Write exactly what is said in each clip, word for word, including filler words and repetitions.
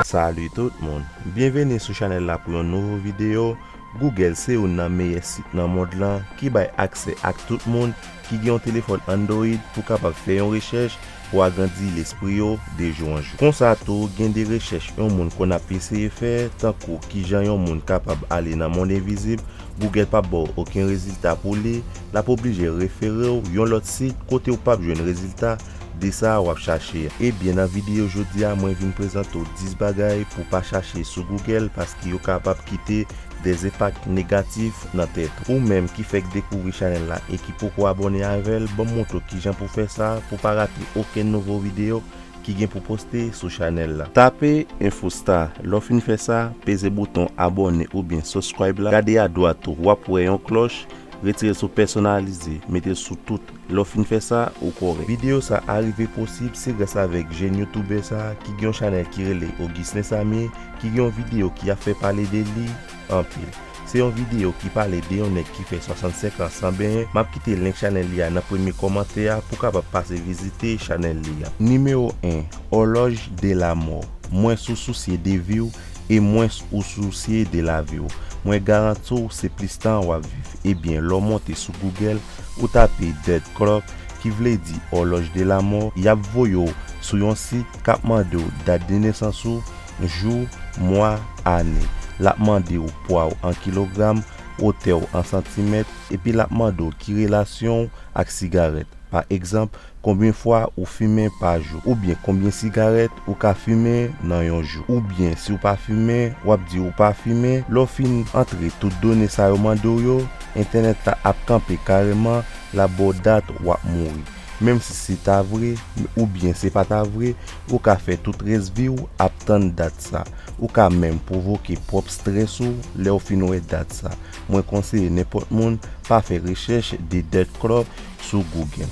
Salut tout moun! Byenveni sou chanèl la pou yon nouvo videyo. Google se youn nan meyè sit nan mond lan ki bay aksè ak tout moun ki gen yon telefòn Android pou kapab fè yon rechèch pou agrandi lespri yo de jou an jou. Konsa tou, gen de rechèch yon moun konn ap eseye fè, tankou kijan yon moun kapab ale nan mond envizib, Google p ap ba w okenn rezilta pou li, l ap oblije refere w yon lòt sit kote w p ap jwenn rezilta de sa w ap chache a. Ebyen, nan videyo jodi a, mwen vin prezante w dis bagay pou w pa chache sou Google, paske yo kapab kite de enpak negatif nan tèt ou. Ou menm ki fèk dekouvri chanèl la e ki poko abòne avè l, ban m montre w kijan pou w fè sa pou w pa rate okenn nouvo videyo ki gen pou poste sou chanèl la. Tape Infostar. Lè w fin fè sa, peze bouton abòne oubyen subscribe la. Gade adwat ou, w ap wè yon klòch. Retire l sou pèsonalize, mete l sou tout. Lè w fin fè sa, ou kòrèk. Videyo sa a rive posib se gras avèk jèn youtubè sa a ki gen yon chanèl ki rele Augustin Samy, ki gen yon videyo ki ap fè pale de li anpil. Se yon videyo ki pale de yon nèg ki fè swasannsenk an san benyen. M ap kite link chanèl li a nan premye kòmantè a pou w kapab pase vizite chanèl li a. Nimewo en, Horloge de la Mort. Mwens ou sousye de vi w e mwens ou sousye de lavi w. Mwen garanti w se plis tan w ap viv. Ebyen, lè w monte sou Google, ou tape Death Clock, ki vle di Horloge de la Mort, y ap voye w sou yon sit k ap mande w dat de nesans ou, jou, mwa, ane. L ap mande w pwa w an kilogram, wotè w an santimèt, epi l ap mande w ki relasyon w ak sigarèt. Pa egzanp, konbyen fwa ou fimen pa jou, oubyen konbyen sigarèt ou ka fimen nan yon jou. Oubyen, si w pa fimen, w ap di ou pa fimen. Lè w fin antre tout done sa yo mande w yo, entènèt la ap kanpe kareman, l ap ba w dat w ap mouri. Menm si se ta vre, oubyen se pa ta vre, ou ka fè tout rès vi w ap tann dat sa. Ou ka menm pwovoke pwòp estrès ou lè w fin wè dat sa. Mwen konseye nenpòt moun pa fè rechèch de Death Clock sou Google.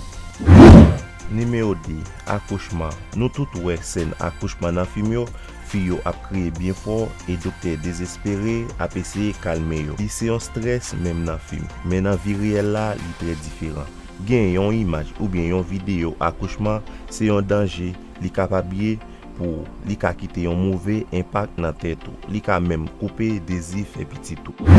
Nimewo de, akouchman. Nou tout wè sèn akouchman nan fim yo, fi yo ap kriye byen fò e doktè dezespere ap eseye kalme yo. Li se yon estrès menm nan fim, men nan vi reyèl la, li trè diferan. Gen yon imaj oubyen yon videyo akouchman, se yon danje li kapab ye pou ou. Li ka kite yon move enpak nan tèt ou. Li ka menm koupe dezi fè pitit ou.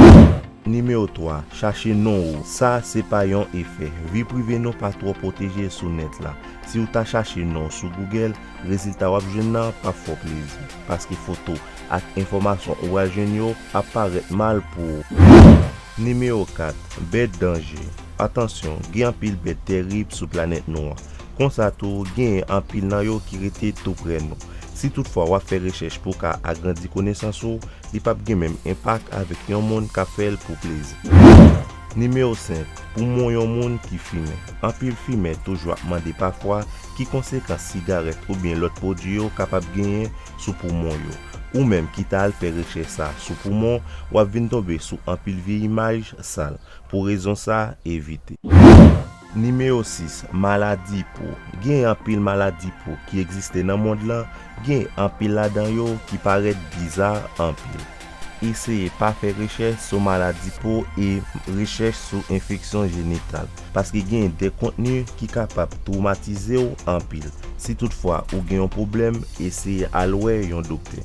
Nimewo twa, chache non ou. Sa se pa yon efè. Vi prive nou pa twò pwoteje sou nèt la. Si w ta chache non w sou Google, rezilta w ap jwenn nan p ap fè w plezi, paske foto ak enfòmasyon ou pral jwenn yo ap parèt mal pou ou. Nimewo kat, bèt danje. Atansyon, gen anpil bèt tèrib sou planèt nou an. Konsa tou, genyen anpil nan yo ki rete tou prè nou. Si toutfwa w ap fè rechèch pou w ka agrandi konesans ou, li p ap gen menm enpak avèk yon moun k ap fè l pou plezi. Nimewo senk, poumon yon moun ki fimen. Anpil fimè toujou ap mande pafwa ki konsekans sigarèt oubyen lòt pwodui yo kapab genyen sou poumon yo. Ou menm ki ta al fè rechèch sa sou poumon, w ap vin tonbe sou anpil vye imaj sal. Pou rezon sa, evite. Nimewo sis, maladi po. Gen anpil maladi po ki egziste nan mond lan, gen anpil ladan yo ki parèt biza anpil. Eseye pa fè rechèch sou maladi po e rechèch sou enfeksyon jenital, paske gen de kontni ki kapab twomatize w anpil. Si toutfwa ou gen yon pwoblèm, eseye al wè yon doktè.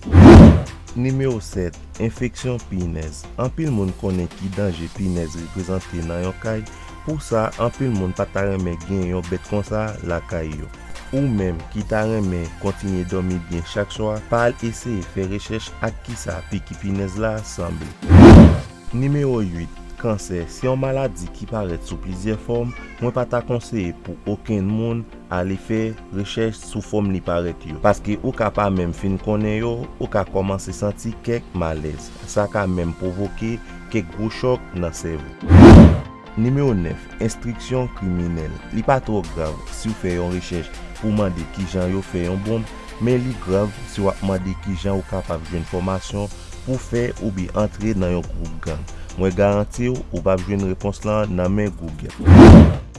Nimewo sèt, enfeksyon pinèz. Anpil moun konnen ki danje pinèz reprezante nan yon kay. Pou sa, anpil moun pa ta renmen gen yon bèt konsa lakay yo. Ou menm ki ta renmen kontinye dòmi byen chak swa, pa al eseye fè rechèch ak kisa piki pinèz la sanble. Nimewo uit, kansè. Se yon maladi ki parèt sou plizyè fòm. Mwen pa ta konseye pou okenn moun ale fè rechèch sou fòm li parèt yo, paske ou ka pa menm fin konnen yo, ou ka kòmanse santi kèk malèz. Sa ka menm pwovoke kèk gwo chòk nan sèvo. Nimewo nèf, enstriksyon kriminèl. Li pa twò grav si w fè yon rechèch pou w mande kijan yo fè yon bonm, men li grav si w ap mande kijan ou kapab jwenn fòmasyon pou fè oubyen antre nan yon gwoup gang. Mwen garanti w, ou p ap jwenn repons lan nan men Google.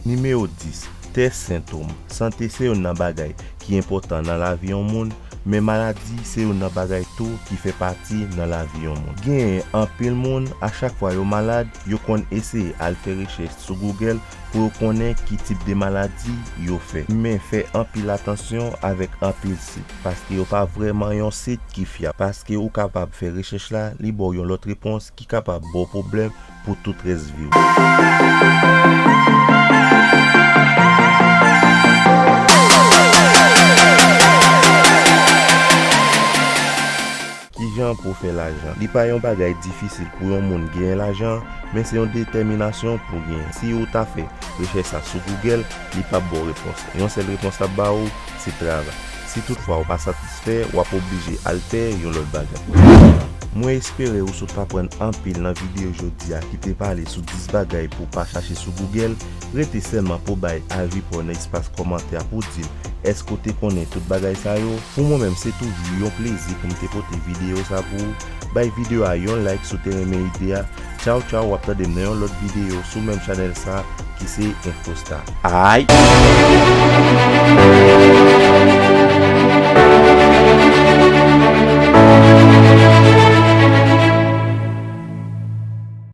Nimewo dis, tès sentòm. Sante se youn nan bagay ki enpòtan nan lavi yon moun, men maladi se youn nan bagay tou ki fè pati nan lavi yon moun. Genyen anpil moun, a chak fwa yo malad, yo konn eseye al fè rechèch sou Google pou yo konnen ki tip de maladi yo fè. Men fè anpil atansyon avèk anpil sit, paske yo pa vrèman yon sit ki fyab, paske ou kapab fè rechèch la, li ba w yon lòt repons ki kapab ba w pwoblèm pou tout rès vi w. Kijan pou w fè lajan? Li pa yon bagay difisil pou yon moun genyen lajan, men se yon detèminasyon pou w genyen. Si ou ta fè rechèch sa sou Google, li p ap ba w repons. Yon sèl repons l ap ba ou, se travay. Si toutfwa ou pa satisfè, w ap oblije al fè yon lòt bagay. Mwen espere ou sot aprann anpil nan videyo jodi a ki te pale sou dis bagay pou w pa chache sou Google. Rete sèlman pou w bay avi pa w nan espas kòmantè a pou w di m èske w te konnen tout bagay sa yo. Pou mwen menm, se toujou yon plezi pou m te pote videyo sa pou ou. Bay videyo a yon like si w te renmen ide a. Tchaw tchaw, w ap tande m nan yon lòt videyo sou menm chanèl sa ki se Infostar. Ay!